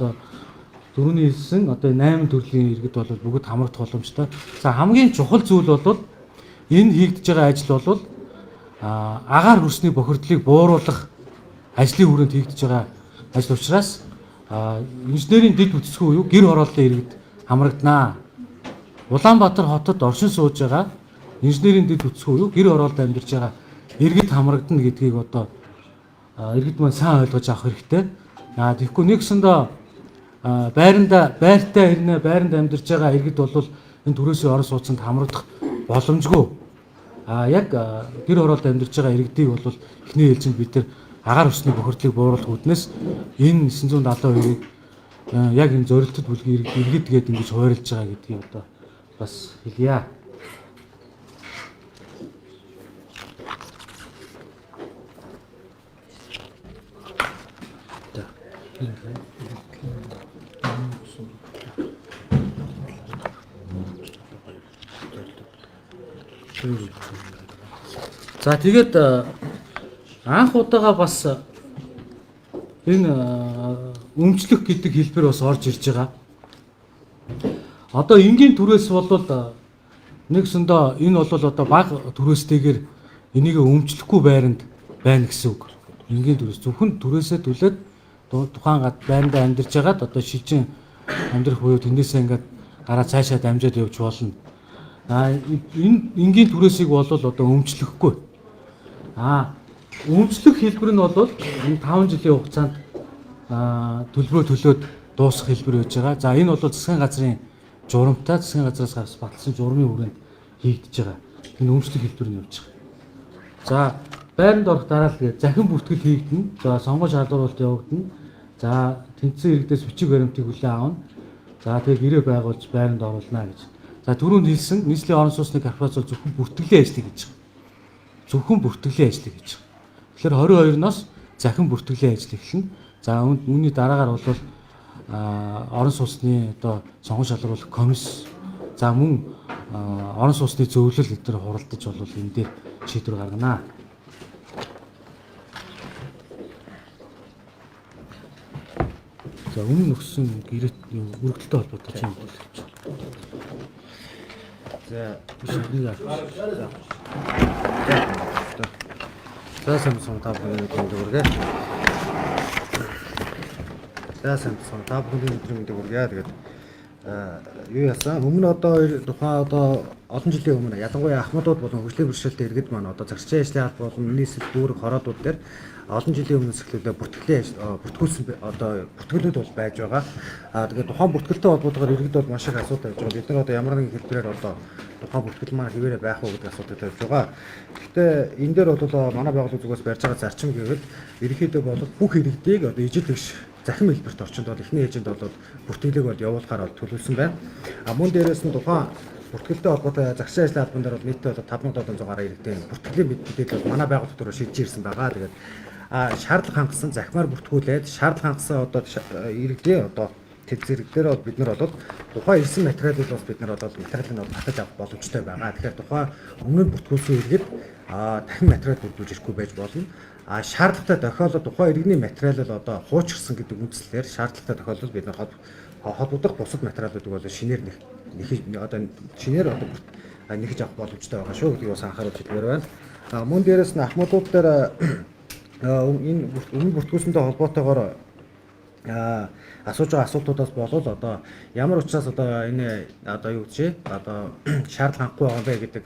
Одоо түрүүний хэлсэн одоо 8 төрлийн иргэд бол бүгд хамрагдах боломжтой. За хамгийн чухал зүйл бол энэ хийгдэж байгаа ажил бол агаар хөрсний бохирдлыг бууруулах ажлын хүрээнд хийгдэж байгаа ажил учраас инженерийн дэд бүтцгүй буюу гэр хорооллын иргэд хамрагданаа. Улаанбаатар хотод оршин сууж байгаа инженерийн дэд бүтцгүй буюу гэр хорооллд амьдарч байгаа иргэд хамрагдана гэдгийг одоо иргэд маань сайн ойлгож авах хэрэгтэй. Аа тэгэхгүй нэгсэндээ байранда байртай хэрнээ байранд амьдарч байгаа иргэд бол энэ түрээсийн орон сууцнд хамрагдах боломжгүй. А яг гэр хороолд амьдарч байгаа иргэдийг бол эхний ээлжинд бид нар агаар өсний бохирдлыг бууруулах үүднээс энэ 972-ыг яг энэ зорилтод бүлгийн иргэд гээд ингэж хуваарлж байгаа гэдгийг одоо бас хэлье. За тэгээд анх удаага бас энэ өмчлөх гэдэг хэлбэр бас орж ирж байгаа. Одоо энгийн түрээс бол нэгсэндээ энэ бол одоо бага түрээстэйгээр энийг өмчлөхгүй байранд байна гэсэн үг. Энгийн түрээс зөвхөн түрээсээ төлөөд тухайн гад байрандаа амьдарч байгаад одоо шижин амьдрах буюу тэндээсээ ингээд гараа цаашаа дамжаад явж болно. А энэ энгийн түрээсийг бол одоо өмчлөхгүй. А өмчлөх хэлбэр нь бол энэ 5 жилийн хугацаанд төлбөрөө төлөөд дуусах хэлбэр байж байгаа. За энэ бол засгийн газрын журамтай засгийн газраас гарсан баталсан журмын хүрээнд хийгдэж байгаа. Энэ өмчлөх хэлбэр нь явж байгаа. За байранд орох дараа л захин бүртгэл хийгдэнэ. За сонгон шалгаруулалт явагдана. За тэнцсэн иргэдээс бичиг баримтыг хүлээн авна. За тэгээ гэрээ байгуулж байранд оруулна гэж. За түрүүнд хэлсэн нийслэлийн орон сууцны корпорац бол зөвхөн бүртгэлийн ажлыг хийж байгаа. Зөвхөн бүртгэлийн ажлыг хийж байгаа. Тэгэхээр 22-ноос захин бүртгэлийн ажил эхэлнэ. За үүний дараагаар бол орон сууцны одоо сонгон шалгаруулах комисс за мөн орон сууцны зөвлөл эдгээр хуралдаж бол энэ дээр шийдвэр гаргана. За өмнө өгсөн гэрээт өргөдөлтэй холбоотой чинь мэдээлэл гэж. За Биш нэг авчих. За сайн сон та бүхний өдрийн мэндийг хүргэе. За сайн сон та бүхний өдрийн мэндийг хүргэе. Тэгээд юу яасан? Өмнө одоо тухайн одоо олон жилийн өмнө ялангуяа ахмадууд болон хөгжлийн бэрхшээлтэй иргэд маань одоо зарчим ажлын алба болон нийслэл дүүрэг хороодууд дээр олон жилийн өмнөөс эхлүүлээ бүртгэлийн бүртгүүлсэн одоо бүртгэлүүд бол байж байгаа. Аа тэгээд тухайн бүртгэлтэй холбоотойгоор иргэд бол маш их асуудал тавьж байгаа. Бид нар одоо ямар нэгэн хэлбэрээр одоо тухайн бүртгэл маань хэвээрээ байх уу гэдэг асуудал тавьж байгаа. Гэхдээ энэ дээр бол манай байгууллага зүгээс барьж байгаа зарчим гэвэл ерөнхийдөө бол бүх иргэдийг одоо ижил тэгш захим хэлбэрт орчинд бол эхний ээлжинд бол бүртгэлийг бол явуулахаар бол төлөвлөсөн байна. А мөн дээрээс нь тухайн бүртгэлтэй холбоотой загсан ажлын албан дээр бол нийтдээ бол 5700 гаруй иргэдийн бүртгэлийн мэдээлэл бол манай байгууллага төрөө шилжиж ирсэн байгаа. Тэгээд шаардлага хангасан захимаар бүртгүүлээд шаардлага хангасан одоо иргэдийн одоо тэр зэрэг дээр бол бид нар бол тухайн ирсэн материалыг бас бид нар бол материалыг бол татаж авах боломжтой байгаа. Тэгэхээр тухайн өмнө нь бүртгүүлсэн иргэд дахин материал бүрдүүлж ирэхгүй байж болно. А шаардлагатай тохиолдолд тухайн иргэний материал бол одоо хуучирсан гэдэг үндслээр шаардлагатай тохиолдолд бид нар холбогдох бусад материалуудыг бол шинээр нэх одоо шинээр одоо нэхэж авах боломжтой байгаа шүү гэдгийг бас анхааруулж хэлмээр байна. А мөн дээрээс нь ахмадууд дээр энэ өмнө бүртгүүлсэнтэй холбоотойгоор асууж байгаа асуултуудаас болвол одоо ямар учраас одоо энэ одоо юу гэж одоо шаардлага хангахгүй байгаа юм бэ гэдэг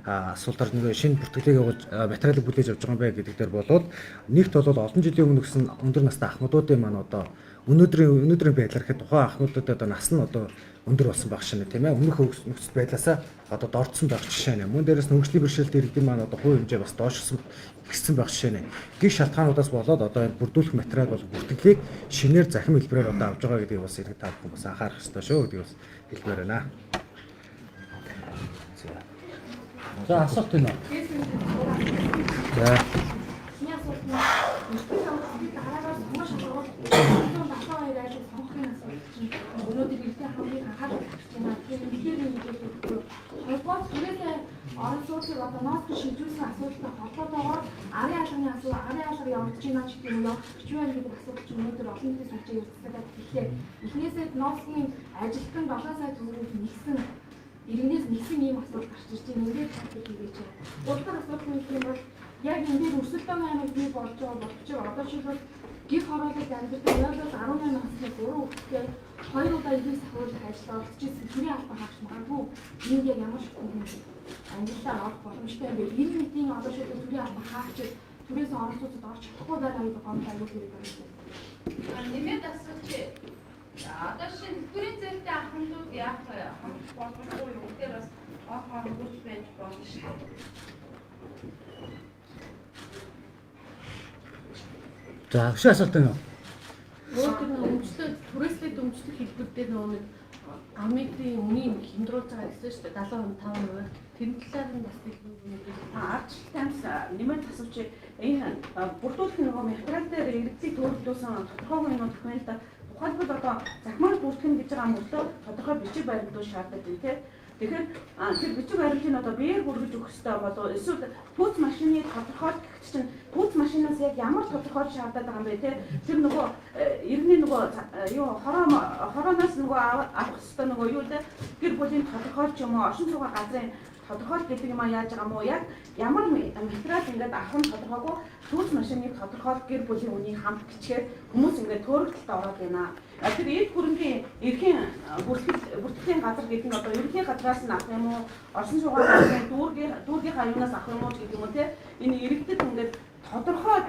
асуултаар нэг шинэ бүртгэлийг явуулж материалыг бүлээж авч байгаа юм бэ гэдэг дээр болвол нэгт бол олон жилийн өмнө өгсөн өндөр настай ахмадуудын маань одоо өнөөдрийн байдлаар гэхэд тухайн ахмадуудад одоо нас нь одоо өндөр болсон байх шинэ тийм ээ өмнөх нөхцөл байдлаасаа одоо дордсон байх жишээ нэ мөн дээрээс нь хөгжлийн бэрхшээлтэй иргэдийн маань одоо хувь хэмжээ бас доошсон ихссэн байх жишээ нэ гих шалтгаануудаас болоод одоо энэ бүрдүүлэх материал бол бүртгэлийг шинээр захим хэлбэрээр одоо авч байгаа гэдгийг бас иргэд та бүхэн бас анхаарах ёстой шүү гэдгийг бас хэлмээр байна. За асуулт байна уу? За Миний асуулт нь эртний хамт дараагаар сонгон шалгаруулах 172 айлыг сонгохын асуудал чинь өнөөдөр эртний хамгийн анхаарал татж байна. Тэгэхээр үнэхээр мэдээлэл өгөхгүй. Холбоос түрээсээ орон сууцыг одоо ноцтой шийдвэрлэсэн асуудалтай холбоотойгоор арын алганы асуудал, арын алга явагдаж байна ч гэдэг юм явагдаж байна гэдэг асуудал чинь өнөөдөр олон нийтийн сүлжээ ярилцлагад хэллээ. Эхнээсээ ноосны ажилтан 7 сая төгрөг нэгсэн иргэнээс нэгсэн ийм асуудал гарч ирж байна. Ингээд тайлбар хийгээч. Гурав дахь асуудал нь гэх юм бол яг энэ дээр өрсөлдөөн аймаг бий болж байгаа боловч одоо жишээлбэл гэр хороололд амьдардаг 18 насны 3 хүүхэдтэй хоёр удаа эрхийг сахиулах ажилд оролцож ирсэн төрийн албан хаагч магадгүй энд яг ямар шатнд юм ангиллаар орох боломжтой юм бэ? 90 нийтийн одоо жишээлбэл төрийн албан хаагчид түрээс орон сууцад орч чадахгүй байгаа гэдэг гомдол аюул хэрэг байна. Нэмээд асууч. Одоо шинэ тэтгэврийн зээлтэй ахмадууд яах вэ? Хамт боломжгүй юу? Тэр бас орох хөрч байж болно шүү дээ. За, хөшөө асуулт байна уу? Өөр тэр нэг өмчлөө түрээслээд өмчлөх хэлбэр дээр нөгөө нэг амидын үнийн хямдруулж байгаа гэсэн шүү дээ 75%. Тэр талаар нь бас илүү мэдээлэл. Ардчлал таймс нэмээд асууч, энэ бүрдүүлэх нөгөө материал дээр иргэдийг төөрөгдүүлсэн тодорхойгүй юм документ тухайлбал одоо захимаар бүртгэн гэж байгаа мөртлөө тодорхой бичиг баримтууд шаарддаг юм тий. Тэгэхээр тэр бичиг баримтыг одоо биеэр хүргэж өгөх ёстой болов эсвэл пүүц машины тодорхойлт гэх чинь пүүц машинаас яг ямар тодорхойлт шаардаад байгаа юм бэ тий. Тэр нөгөө иргэний нөгөө юу хороо хорооноос нөгөө авах ёстой нөгөө юу те гэр бүлийн тодорхойлт юм уу оршин суугаа газрын тодорхойлт гэдэг юм а яаж байгаа юм уу яг ямар материал ингээд авах нь тодорхойгүй түүц машины тодорхойлт гэр бүлийн үнийг хамт бичгээр хүмүүс ингээд төөрөгдөлтөд ороод байна. Тэр эд хөрөнгийн эрхийн бүртгэлийн газар гэдэг нь одоо ерөнхий газраас нь авах юм уу оршин суугаа газрын дүүргийн аюунаас авах юм уу гэдэг юм уу те энэ иргэдэд ингээд тодорхой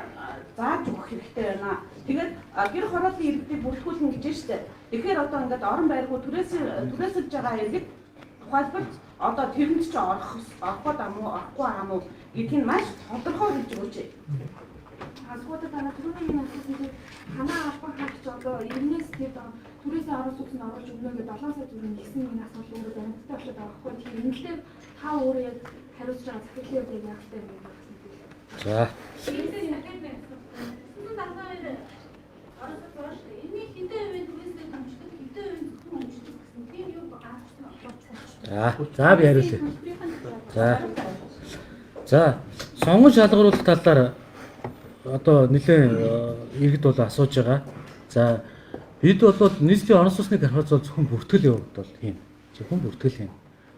зааж өгөх хэрэгтэй байна. Тэгээд гэр хорооллын иргэдийг бүртгүүлнэ гэж байна шүү дээ. Тэгэхээр одоо ингээд орон байргүй түрээсэлж байгаа иргэд тухайлбал одоо тэрэнд чи орох орохгүй дам уу орохгүй юм уу гэдгийг маш тодорхой хэлж өгөөч. Асгуудад танаа түрүүний минь асуусан чинь танаа албан хаагч одоо 90-ээс тэр түрээсээ орон сууцнд оруулж өгнө гэдэг 7 сая төгрөг нэгсэн минь асуудал өөрөө баримттай болчиход байгаа байхгүй. Тэгэхээр энэ дээр та өөрөө яг хариуцж байгаа захирлын үед яг яах вэ гэдэг асуулт. За. Эндээс дахиад нэг асуулт. 972 орон сууц байгаа шүү дээ. Энэний хэдэн хувийн түрээслээд өмчлөх, хэдэн хувийн зөвхөн өмчлөх гэсэн тийм юу гарч За, за би хариулъя. За. За, сонгон шалгаруулах талаар одоо нэлээд иргэд бол асууж байгаа. За, бид бол нийслэлийн орон сууцны корпорац бол зөвхөн бүртгэл явагдвал юм. Зөвхөн бүртгэл юм.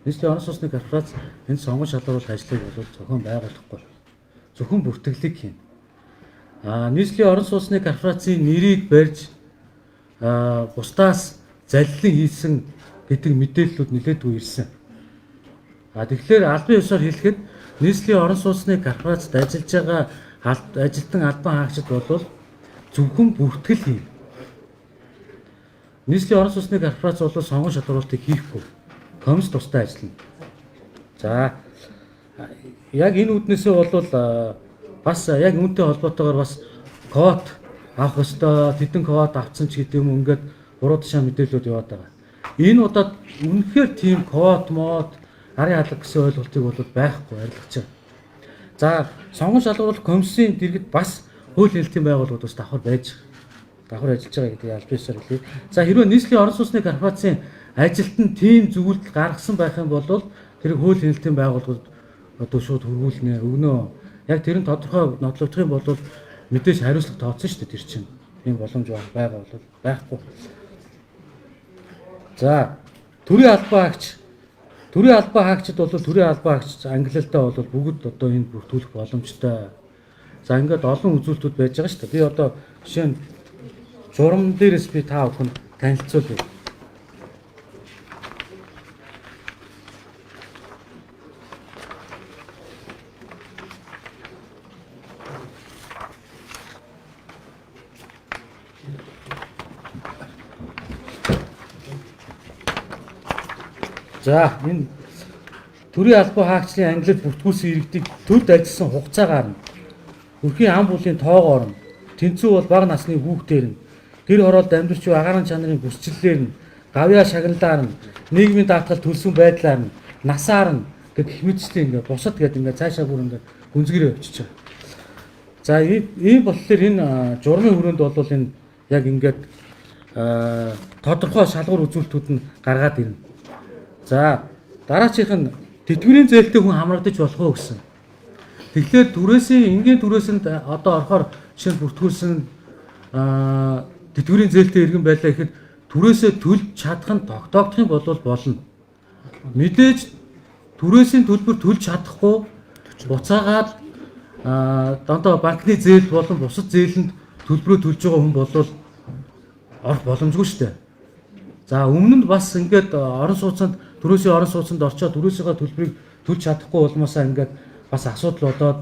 Нийслэлийн орон сууцны корпорац энэ сонгон шалгаруулах ажлыг бол зохион байгуулахгүй. Зөвхөн бүртгэлийг хийнэ. Нийслэлийн орон сууцны корпорацийн нэрийг барьж бусдаас заллин хийсэн гэдэг мэдээллүүд нэлээдгүй ирсэн. Тэгэхээр албан ёсоор хэлэхэд нийслэлийн орон сууцны корпорацид ажиллаж байгаа ажилтан албан хаагчид бол зөвхөн бүртгэл хийнэ. Нийслэлийн орон сууцны корпорац бол сонгон шалгаруултыг хийхгүй. Комисс тустай ажиллана. За, яг энэ үүднээсээ бол бас яг үүнтэй холбоотойгоор бас код авах ёстой, тэдэн код авцсан ч гэдэг юм ингээд буруу тушаа мэдээлэлүүд яваад байгаа. Энэ удаад үнэхээр тийм код мод арын алга гэсэн ойлголтыг бол байхгүй арилгаж байгаа. За, сонгон шалгаруулах комиссийн дэргэд бас хууль хэлтийн байгууллагууд бас давхар байж давхар ажиллаж байгаа гэдгийг аль биесээр хэлье. За, хэрвээ нийслэлийн орон сууцны корпорацийн ажилтан тийм зөвлөлт гаргасан байх юм бол тэрийг хууль хяналтын байгууллагууд одоо шууд хөргүүлнэ, өгнө. Яг тэр нь тодорхой нотлогдох юм бол мэдээж хариуцлага тооцсон шүү дээ тэр чинь. Тийм боломж байгаа бол байхгүй. За, төрийн албан хаагч төрийн албан хаагчид бол төрийн албан хаагч ангилалдаа бол бүгд одоо энэ бүртгүүлэх боломжтой. За, ингээд олон үзүүлэлтүүд байж байгаа шүү дээ. Би одоо жишээ нь журам дээрээс би та бүхэнд танилцуулъя. За, энэ төрийн албан хаагчдын ангилал бүртгүүлсэн иргэдийг төрд ажилласан хугацаагаар нь өрхийн ам бүлийн тоогоор нь тэнцүү бол бага насны хүүхдээр нь гэр хороолд амьдарч буй агаарын чанарын бүсчлэлээр нь гавьяа шагналаар нь нийгмийн даатгал төлсөн байдлаар нь насаар нь гэх мэтчлэн ингээд бусад гэдэг ингээд цаашаа бүр ингээд гүнзгийрээ явчихж байгаа. За, ийм болохоор энэ журмын хүрээнд бол энэ яг ингээд тодорхой шалгуур үзүүлэлтүүд нь гаргаад ирнэ. За, дараачих нь тэтгэврийн зээлтэй хүн хамрагдаж болох уу гэсэн. Тэгэхээр түрээсийн энгийн түрээсэнд одоо орохоор жишээ нь бүртгүүлсэн тэтгэврийн зээлтэй иргэн байлаа гэхэд Түрээсээ төлж чадах нь тогтоогдох юм бол болно. Мэдээж түрээсийн төлбөр төлж чадахгүй буцаагаад дандаа банкны зээл болон бусад зээлэнд төлбөрөө төлж байгаа хүн бол орох боломжгүй шүү дээ. За өмнө нь бас ингээд орон сууцнд түрээсийн орон сууцнд орчоод түрээсийнхаа төлбөрийг төлж чадахгүй болмосоо ингээд бас асуудал болоод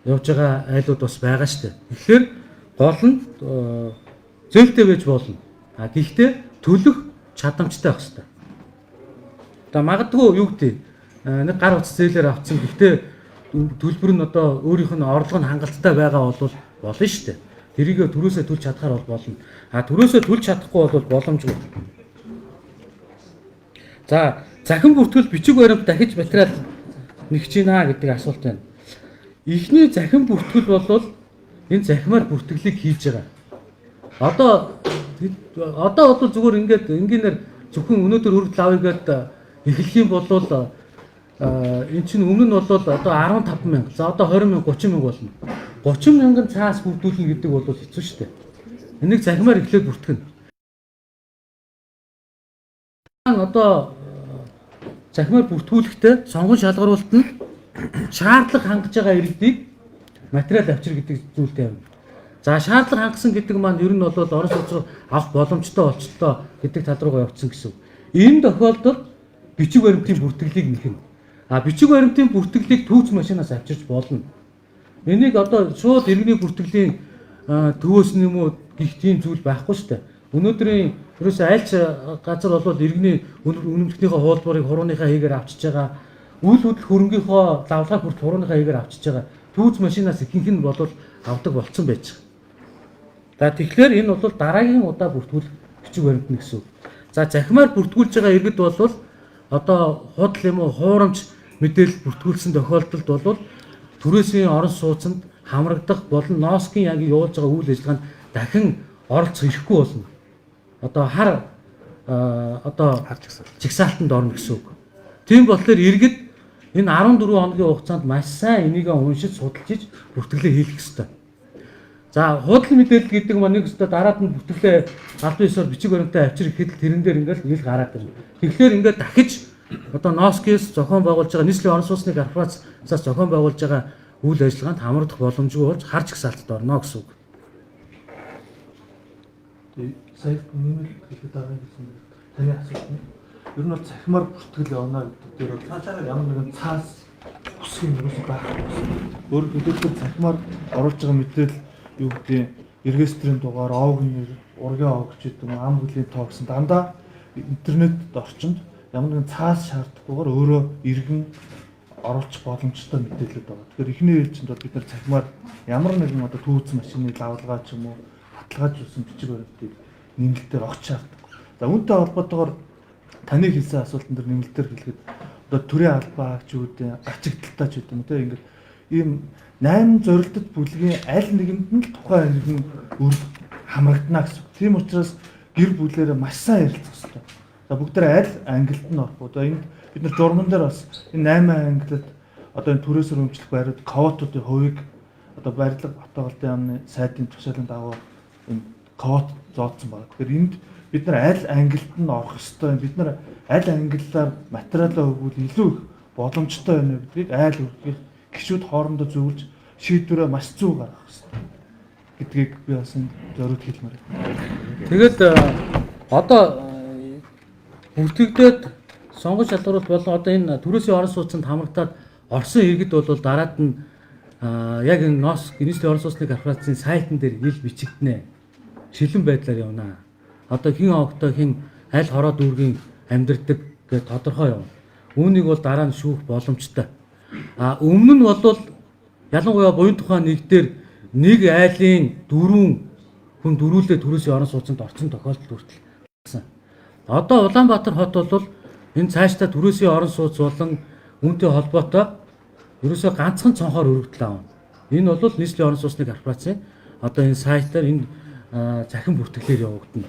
явж байгаа айлууд бас байгаа шүү дээ. Тэгэхээр гол нь зээлтэй байж болно. А гэхдээ төлөх чадамжтай байх хэрэгтэй. Одоо магадгүй юу гэдэг нэг гар утас зээлээр авцсан, гэхдээ төлбөр нь одоо өөрийнх нь орлого нь хангалттай байгаа бол болно шүү дээ. Тэрийг түрээсээ төлж чадахаар бол болно. А түрээсээ төлж чадахгүй бол боломжгүй. За захин бүртгэл бичиг баримт дахиж материал нэгж гинэ гэдэг асуулт байна. Эхний захин бүртгэл бол энэ захимаар бүртгэлийг хийж байгаа. Одоо бол зүгээр ингээд энгийнээр зөвхөн өнөөдөр өргөдөл авъя гэд эхлэх юм бол эн чинь өмнө нь бол одоо 15 мянга, за одоо 20 мянга, 30 мянга болно. 30 мянган цаас бүрдүүлнэ гэдэг бол хэцүү шүү дээ. Энийг захимаар эхлээд бүртгэнэ. Одоо захимаар бүртгүүлэхдээ сонгон шалгаруулалт нь шаардлага хангаж байгаа иргэдийг материал авчир гэдэг зүйлтэй явна. За шаардлага хангасан гэдэг маань ер нь бол орон сууц руу авах боломжтой болчлоо гэдэг тал руугаа явцсан гэсэн. Энэ тохиолдолд бичиг баримтын бүртгэлийг нэхнэ. А бичиг баримтын бүртгэлийг түүц машинаас авчирч болно. Энийг одоо шууд иргэний бүртгэлийн төвөөс нь юм уу гих тийм зүйл байхгүй шүү дээ. Өнөөдрийн ерөөсөө аль ч газар бол иргэний үнэмлэхнийхээ хуулбарыг хурууныхаа хийгээр авчиж байгаа. Үйл хөдлөх хөрөнгийнхөө лавлгаа хүртэл хурууныхаа хийгээр авчиж байгаа. Түүц машинаас ихэнх нь бол авдаг болцсон байж байгаа. За тэгэхээр энэ бол дараагийн удаа бүртгүүлэх бичиг баримт нь гэсэн үг. За захимаар бүртгүүлж байгаа иргэд бол одоо худал юм уу хуурамч мэдээлэл бүртгүүлсэн тохиолдолд бол түрээсийн орон сууцнд хамрагдах болон носкийн яг явуулж байгаа үйл ажиллагаанд дахин оролцох эрхгүй болно. Одоо хар одоо жагсаалтанд орно гэсэн үг. Тийм болохоор иргэд энэ 14 хоногийн хугацаанд маш сайн энийг уншиж судалж иж бүртгэлээ хийх ёстой. За худал мэдээлэл гэдэг маань нэг өстө дараад нь бүртгэлээ албан ёсоор бичиг баримтаа авчир ихэд тэрэн дээр ингээл ил гараад ирнэ. Тэгэхээр ингээд дахиж одоо носкис зохион байгуулж байгаа нийслэлийн орон сууцны корпорациас зохион байгуулж байгаа үйл ажиллагаанд хамрагдах боломжгүй болж хар жагсаалтад орно гэсэн үг. Сая нэмэлт хэлээд байгаа гэсэн таны асуулт нь ер нь бол цахимаар бүртгэл явна гэдэг дээр бол ямар нэгэн цаас үсэх юм юусэн байхгүй. Өөрөөр хэлбэл цахимаар оруулж байгаа мэдээлэл юу гэдэг регистрийн дугаар, овгийн нэр, ургийн овг ч гэдэг юм, ам хөлийн тоо гэсэн дандаа интернет орчинд ямар нэгэн цаас шаардахгүйгээр өөрөө иргэн оруулах боломжтой мэдээлэлүүд байгаа. Тэгэхээр эхний ээлжинд бол бид нар цахимаар ямар нэгэн одоо түүц машины лавлгаа ч юм уу баталгаажуулсан бичиг баримтыг нэмэлтээр огт шаардахгүй. За үүнтэй холбоотойгоор таны хэлсэн асуултан дээр нэмэлтээр хэлэхэд одоо төрийн албаа ч юу гэдэг гачигдaltaй ч гэдэг юм те ингээд ийм 8 зорилтод бүлгийн аль нэгэнд нь л тухайн иргэн үр хамрагдана гэсэн. Тийм учраас гэр бүлээрээ маш сайн ярилцах хэрэгтэй. За бүгдээ аль ангилд нь орох вэ? За энд бид нар журман дээр бас энэ 8 ангилалд одоо энэ түрээсээр өмчлөх байрууд квотуудын хувийг одоо барилга баталгаалалтын яамны сайдын тушаалын дагуу энэ квот зооцсон байна. Тэгэхээр энд бид нар аль ангилд нь орох ёстой, бид нар аль ангиллаар материалаа өгвөл илүү их боломжтой байна гэдгийг айл өргөх гişүүд хоорондоо зөвлөж шийдвэрээ маш зөв гаргах ёстой гэдгийг би бас энд зориуд хэлмээр байна. Тэгээд одоо бүртгэгдээд сонгон шалгаруулалт болон одоо энэ түрээсийн орон сууцнд хамрагдаад орсон иргэд бол дараад нь яг энэ НОС нийслэлийн орон сууцны корпорацийн сайтн дээр ил бичигдэнэ. Шилэн байдлаар явна. Одоо хэн овогтой хэн аль хороо дүүргийн амьдардаг гэж тодорхой явна. Үүнийг бол дараа нь шүүх боломжтой. А өмнө нь бол ялангуяа буян тухайн нэг дээр нэг айлын дөрвөн хүн дөрүүлээ түрээсийн орон сууцнд орсон тохиолдол хүртэл болсон. Одоо Улаанбаатар хот бол энэ цаашдаа түрээсийн орон сууц болон үүнтэй холбоотой ерөөсөө ганцхан цонхоор өргөдөл авна. Энэ бол нийслэлийн орон сууцны корпорацийн одоо энэ сайтаар энэ захин бүртгэлээр явагдана.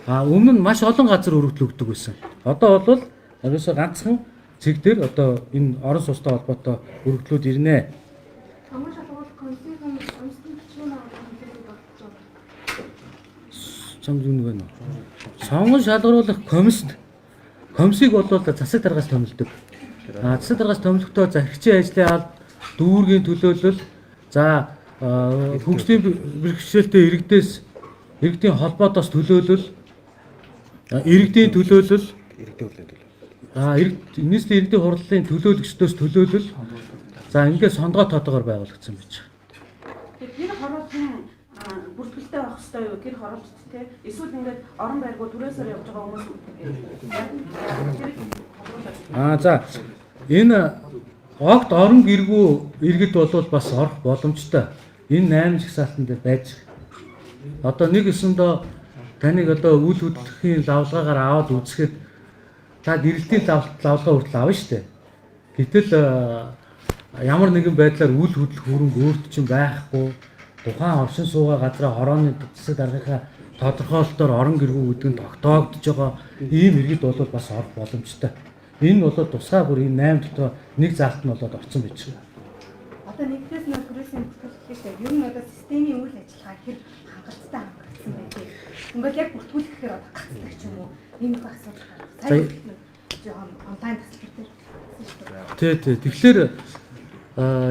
А өмнө нь маш олон газар өргөдөл өгдөг байсан. Одоо бол ерөөсөө ганцхан цэг дээр одоо энэ орон сууцтай холбоотой өргөдлүүд ирнэ. Сонгон шалгаруулах комиссийн уншсан бичвэр авах хэлбэр болж байна. Чамд юу нэг вэ? Сонгон шалгаруулах комисс комиссыг бол засаг даргаас томилдог. Засаг даргаас томилохдоо захирчийн ажлын алба, дүүргийн төлөөлөл, за хөгжлийн бэрхшээлтэй иргэдээс иргэдийн холбоодоос төлөөлөл, иргэдийн төлөөлөл, Иргэдийн хурлын төлөө. Нийслэлийн иргэдийн хурлын төлөөлөгчдөөс төлөөлөл. За ингээд сондгой тоодогоор байгуулагдсан байж байгаа. Тэгэхээр гэр хорооллын бүртгэлтэй байх ёстой юу? Гэр хороолт те эсвэл ингээд орон байргүй түрээсээр явж байгаа хүмүүс тэр За энэ огт орон гэргүй иргэд бол бас орох боломжтой. Энэ 8 жагсаалтан дээр байж байгаа. Одоо нэг өсөндөө таныг одоо үл хөдлөхийн лавлгаагаар аваад үзэхэд та гэрэлтийн лавлгаа хүртэл авна шүү дээ. Гэтэл ямар нэгэн байдлаар үл хөдлөх хөрөнгө өөрт чинь байхгүй, тухайн оршин суугаа газраа хорооны засаг даргынхаа тодорхойлолтоор орон гэргүй гэдэг нь тогтоогдож байгаа ийм иргэд бол бас орох боломжтой. Энэ бол тусгай бүр энэ 8 дотор нэг заалт нь болоод орсон байж байгаа. Одоо нэгдээс нь түрээсийн бүртгэл хэлээ. Ер нь одоо системийн үйл ажиллагаа хэр хангалттай хангагдсан байдгийг. Ингээл яг бүртгүүлэх гэхээр одоо гацдаг ч юм уу. Ийм их асуудал гарах. Сая жоохон онлайн тасалбар дээр гэсэн шүү дээ. Тий, тий. Тэгэхээр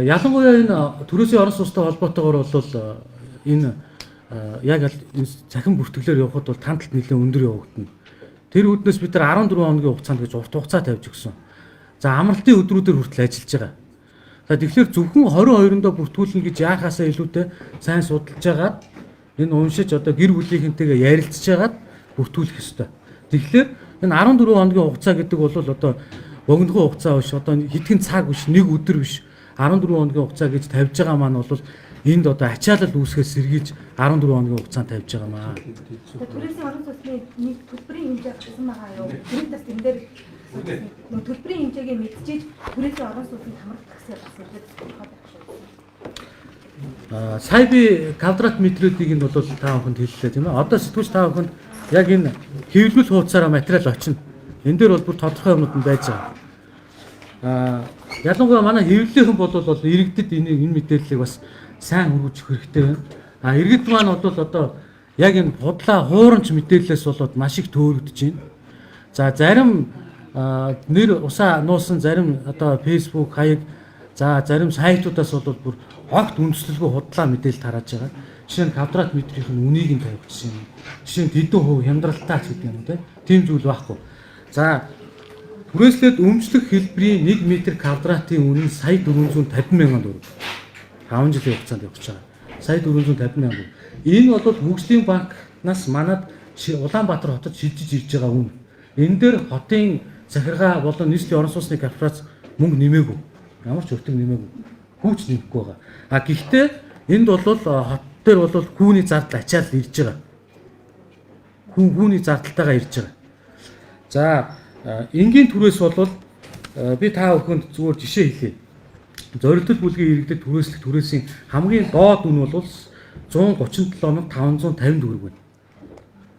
ялангуяа энэ түрээсийн орон сууцтай холбоотойгоор бол энэ яг энэ цахим бүртгэлээр явхад бол тандалт нэлээд өндөр явагдана. Тэр үүднээс бид нар 14 хоногийн хугацаанд гэж урт хугацаа тавьж өгсөн. За амралтын өдрүүдээр хүртэл ажиллаж байгаа. За тэгэхээр зөвхөн 22-ндоо бүртгүүлнэ гэж яахаасаа илүүтэй сайн судалж агаад энэ уншиж одоо гэр бүлийнхэнтэйгээ ярилцж агаад бүртгүүлэх ёстой. Тэгэхээр энэ 14 хоногийн хугацаа гэдэг бол одоо богинохон хугацаа биш, одоо хэдхэн цаг биш, нэг өдөр биш. 14 хоногийн хугацаа гэж тавьж байгаа маань бол энд одоо ачаалал үүсгэхээс сэргийлж 14 хоногийн хугацаанд тавьж байгаа маа. Тэгээ түрээсийн орон сууцны нэг төлбөрийн хэмжээ гарсан байгаа юу? Тэр бас энэ дээр нөгөө төлбөрийн хэмжээгээ мэдчихэж түрээсийн орон сууцнд хамрагдах гэсэн бас иргэд тодорхой байх шүү. Сая би квадрат метрүүдийг нь бол та бүхэнд хэллээ тийм ээ. Одоо сэтгүүлч та бүхэнд яг энэ хэвлэл хуудасаараа материал очино. Энэ дээр бол бүр тодорхой юмнууд нь байж байгаа. Ялангуяа манай хэвлэлийнхэн бол иргэдэд энэ мэдээллийг бас сайн хүргэж өгөх хэрэгтэй байна. Иргэд маань бол одоо яг энэ худлаа хуурамч мэдээллээс болоод маш их төөрөгдөж байна. За зарим нэр усаа нуусан зарим одоо Facebook хаяг, за зарим сайтуудаас бол бүр огт үндэслэлгүй худлаа мэдээлэл тарааж байгаа. Жишээ нь квадрат метрийн үнийг нь тавих жишээ юм. Жишээ нь хэдэн хувь хямдралтай ч гэдэг юм те. Тийм зүйл байхгүй. За түрээслээд өмчлөх хэлбэрийн 1 метр квадратын үнэ нь сая 450 мянган төгрөг. 5 жилийн хугацаанд явж байгаа. Сая 450 мянган төгрөг. Энэ бол хөгжлийн банкнаас манад Улаанбаатар хотод шилжиж ирж байгаа үнэ. Энэ дээр хотын захиргаа болон нийслэлийн орон сууцны корпорац мөнгө нэмээгүй. Ямар ч өртөг нэмээгүй. Хүүч нэмэхгүй байгаа. А гэхдээ энд бол хот дээр бол хүүний зардал ачаал ирж байгаа. Хүүний зардалтайгаа ирж байгаа. За энгийн түрээс бол би та бүхэнд зүгээр жишээ хэлье. Зорилтол бүлгийн иргэдэд түрээслэх түрээсийн хамгийн доод үн бол 137,550 төгрөг байна.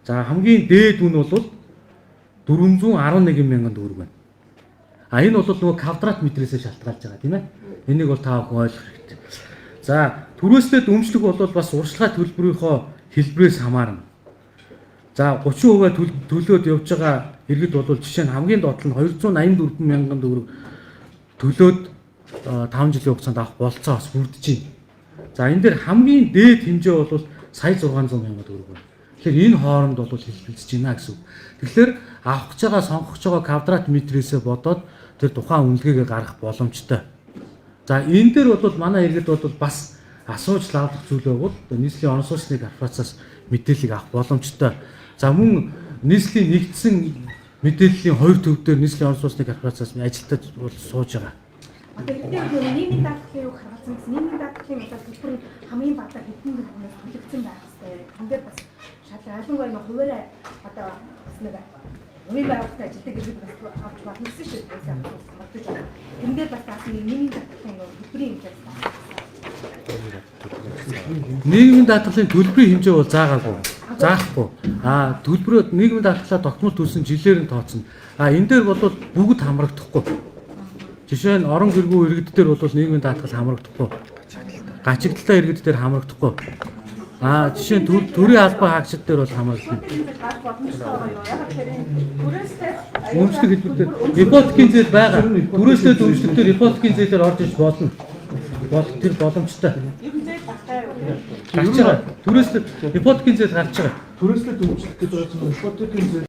За хамгийн дээд үн бол 411 мянган төгрөг байна. А энэ бол нөгөө квадрат метрээсээ шалтгаалж байгаа тийм ээ. Энийг бол та бүхэн ойлгох хэрэгтэй. За түрээслээд өмчлөх бол бас урьдчилгаа төлбөрийнхөө хэлбэрээс хамаарна. За 30% төлөөд явж байгаа иргэд бол жишээ нь хамгийн доод нь 284 мянган төгрөг төлөөд 5 жилийн хугацаанд авах болцоо бас бүрдэж байна. За энэ дээр хамгийн дээд хэмжээ бол сая 600 мянган төгрөг байна. Тэгэхээр энэ хооронд бол хэлбэлзэж байна гэсэн үг. Тэгэхээр авах гэж байгаа сонгох гэж байгаа квадрат метрээсээ бодоод тэр тухайн үнэлгээгээ гаргах боломжтой. За энэ дээр бол манай иргэд бол бас асууж лавлах зүйл байвал нийслэлийн орон сууцны корпорациас мэдээллийг авах боломжтой. За мөн нийслэлийн нэгдсэн мэдээллийн хоёр төв дээр нийслэлийн орон сууцны корпорациас ажилтнууд бол сууж байгаа. Одоо иргэдийн хувьд нийгмийн даатгалын юу харгалзан гэсэн нийгмийн даатгалын одоо төлбөр нь хамгийн багадаа хэдэн төгрөгнөөс төлөгдсөн байх хэрэгтэй. Тэн дээр бас шал ялангуяа нэг хуваарай одоо бас нэг хувийн байгууллагад ажилладаг иргэд бас авч болно гэсэн шүү дээ. Бодож байгаа. Тэрэн дээр бас таасан нийгмийн даатгалын төлбөрийн хэмжээ бас Нийгмийн даатгалын төлбөрийн хэмжээ бол заагаагүй. Заахгүй. Төлбөрөө нийгмийн даатгалаа тогтмол төлсөн жилээр нь тооцно. Энэ дээр бол бүгд хамрагдахгүй. Жишээ нь орон гэргүй иргэд дээр бол нийгмийн даатгал хамрагдахгүй. Гачигдaltaй иргэд дээр хамрагдахгүй. Аа, жишээ нь төрийн албан хаагчид дээр бол хамаарна. Ипотекийн зээл гарах боломжтой байгаа юу? Яг тэгэхээр энэ түрээслээд Өмчлөх хэлбэр дээр ипотекийн зээл байгаа. Түрээслээд өмчлөх дээр ипотекийн зээлээр орж иж болно. Бол тэр боломжтой. Ер нь зээл гартай юу? Гарч байгаа. Түрээслээд ипотекийн зээл гарч байгаа. Түрээслээд өмчлөх гэж байгаа чинь ипотекийн зээл